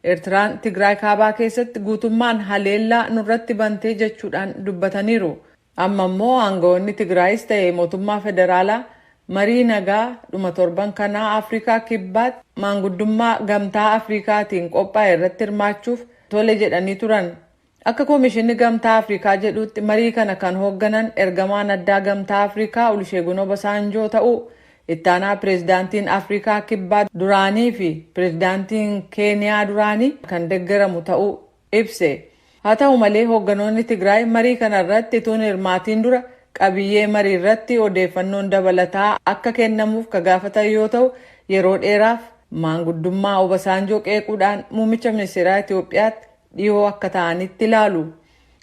Eertiraan Tigraay kaabaa keessatti guutummaan haleellaa nurratti bantee jechuudhaan dubbataniiru. Amma immoo aangawoonni Tigraayis ta'e mootummaa federaalaa marii nagaa dhuma torban kanaa Afrikaa Kibbaatti maanguddummaa Gamtaa Afrikaatiin qophaa'e irratti hirmaachuuf tole jedhanii turan. Akka Koomishinni Gamtaa Afrikaa jedhutti, marii kana kan hoogganan ergamaan addaa Gamtaa Afrikaa Oluseegun Obasanjoo ta'uu, ittaanaa pireezidaantiin Afrikaa Kibbaa duraanii fi pireezidaantiin Keeniyaa duraanii kan deeggaramu ta'uu ibse. Haa ta'u malee, hoogganoonni Tigraay marii kana irratti utuu hin hirmaatiin dura qabiyyee marii irratti odeeffannoon dabalataa akka kennamuuf ka gaafatan yoo ta'u, yeroo dheeraaf maanguddummaa Obasanjoo qeequudhaan muummicha ministeeraa Itoophiyaatti dhiyoo akka ta'anitti ilaalu.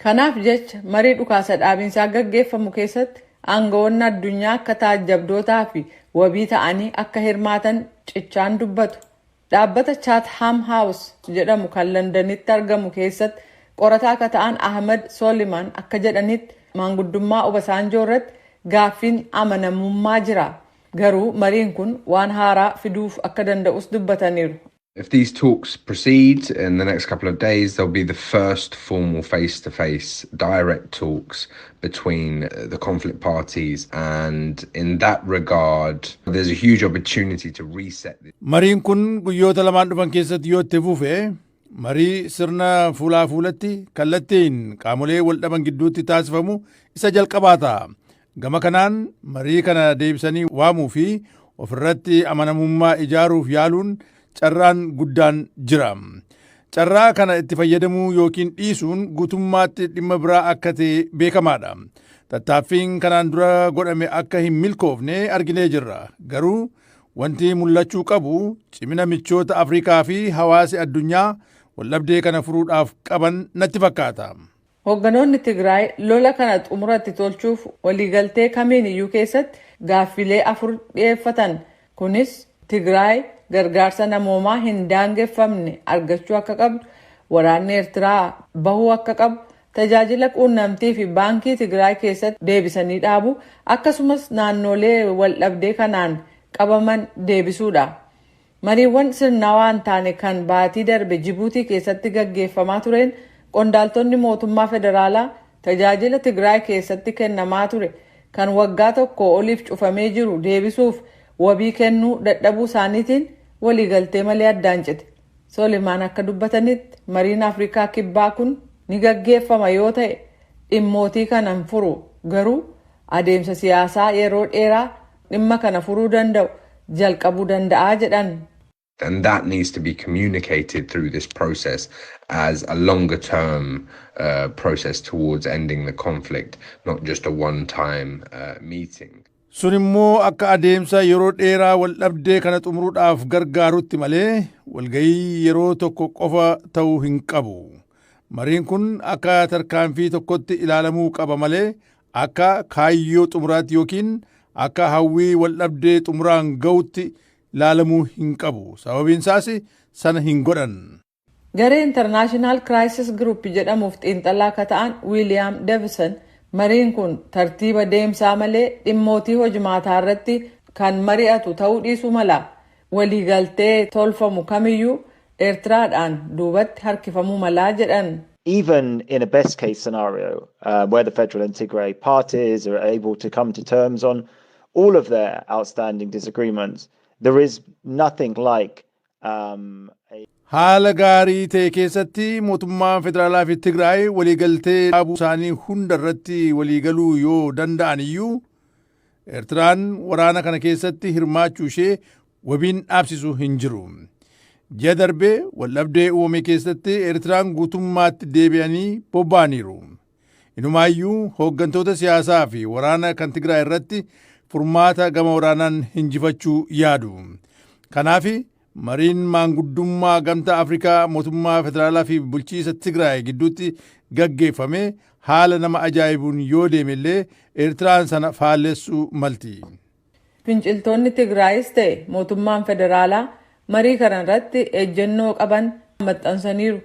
Kanaaf jecha marii dhukaasa dhaabinsaa gaggeeffamu keessatti aangawoonni addunyaa akka taajjabdootaa fi wabii ta'anii akka hirmaatan cichaan dubbatu. Dhaabbata Chatham House jedhamu kan Londonitti argamu keessatti qorataa akka ta'an Ahmed Soliman akka jedhanitti, maanguddummaa Obasanjoo irratti gaaffiin amanamummaa jira. Garuu mariin kun waan haaraa fiduuf akka danda'us dubbataniiru. If these talks proceed in the next couple of days, there'll be the first formal face to face direct talks between the conflict parties. And in that regard, there's a huge opportunity to reset. Mariin kun guyyoota 2n dhufan keessatti yoo itti fufe, marii sirna fuulaa fuulatti kallattiin qaamolee wal dhaban gidduutti taasifamu isa jalqabaa ta'a. Gama kanaan marii kana deebisanii waamuu fi ofirratti amanamummaa ijaaruuf yaaluun carraan guddaan jira. Carraa kana itti fayyadamuu yookiin dhiisuun guutummaatti dhimma biraa akka ta'e beekamaadha. Tattaaffiin kanaan dura godhame akka hin milkoofne arginee jirra. Garuu wanti mul'achuu qabu cimina michoota Afrikaa fi hawaasi addunyaa waldhabdee kana furuudhaaf qaban natti fakkaata. Hoogganoonni Tigraay lola kana xumuratti tolchuuf waliigaltee kamiin iyyuu keessatti gaaffilee afur dhiyeeffatan. Kunis Tigraay gargaarsa namoomaa hin daangeffamne argachuu akka qabdu, waraanni Eertiraa bahuu akka qabu, tajaajila quunnamtii fi baankii Tigraay keessatti deebisanii dhaabu, akkasumas naannolee waldhabdee kanaan qabaman deebisuudha. Mariiwwan sirnawaa hin taane kan baatii darbe Jibuutii keessatti gaggeeffamaa tureen, qondaaltonni mootummaa federaalaa tajaajila Tigraay keessatti kennamaa ture kan waggaa tokko oliif cufamee jiru deebisuuf wabii kennuu dadhabuu isaaniitiin waliigaltee malee addaan cite. Soolimaan akka dubbatanitti, mariin Afrikaa Kibbaa kun ni gaggeeffama yoo ta'e dhimmootii kana hin furu, garuu adeemsa siyaasaa yeroo dheeraa dhimma kana furuu danda'u jalqabuu danda'a jedhan. And that needs to be communicated through this process as a longer term process towards ending the conflict, not just a one time meeting. Sun immoo akka adeemsa yeroo dheeraa waldhabdee kana xumuruudhaaf gargaarutti malee walgayii yeroo tokko qofa ta'uu hin qabu. Mariin kun akka tarkaanfii tokkotti ilaalamuu qaba malee akka kaayyoo xumuraatti yookiin akka hawwii waldhabdee xumuraan ga'utti ilaalamuu hin qabu. Sababiin isaas sana hin godhan. Garee International Crisis Group jedhamuuf xiinxalaa akka ta'an Wiiliyaam Davison, mariin kun tartiiba deemsaa malee dhimmootii hojimaataa irratti kan mari'atu ta'uu dhiisuu mala. Waliigaltee tolfamu kamiyyuu Eertiraadhaan duubatti harkifamuu malaa jedhan. Even in a best case scenario, where the federal and Tigray parties are able to come to terms on all of their outstanding disagreements, there is nothing like a Haala gaarii ta'e keessatti mootummaan federaalaa fi Tigraay waliigaltee dhaabuu isaanii hunda irratti waliigaluu yoo danda'an iyyuu, Eertiraan waraana kana keessatti hirmaachuu ishee wabiin dhaabsisu hin jiru. Ji'a darbee waldhabdee uumame keessatti Eertiraan guutummaatti deebi'anii bobba'aniiru. Inumaayyuu hooggantoota siyaasaa fi waraana kan Tigraay irratti furmaata gama waraanaan hinjifachuu yaadu. Kanaaf mariin maanguddummaa Gamtaa Afrikaa mootummaa federaalaa fi bulchiisa Tigraay gidduutti gaggeeffame haala nama ajaa'ibuun yoo deeme illee Eertiraan sana faallessuu malti. Finciltoonni Tigraayis ta'e mootummaan federaalaa marii kana irratti ejjennoo qaban maxxansaniiru.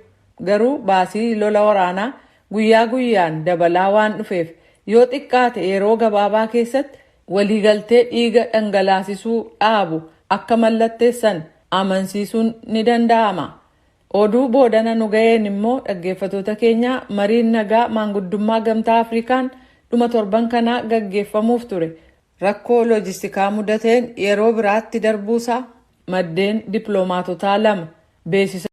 Garuu baasii lola waraanaa guyyaa guyyaan dabalaa waan dhufeef, yoo xiqqaate yeroo gabaabaa keessatti waliigaltee dhiiga dhangalaasisuu dhaabu akka mallatteessan amansiisuun ni danda'ama. Oduu boodana nu ga'een immoo, dhaggeeffatoota keenya, mariin nagaa maanguddummaa Gamtaa Afrikaan dhuma torban kanaa gaggeeffamuuf ture rakkoo loojistikaa mudateen yeroo biraatti darbuusaa maddeen dippiloomaatotaa lama beeksisa.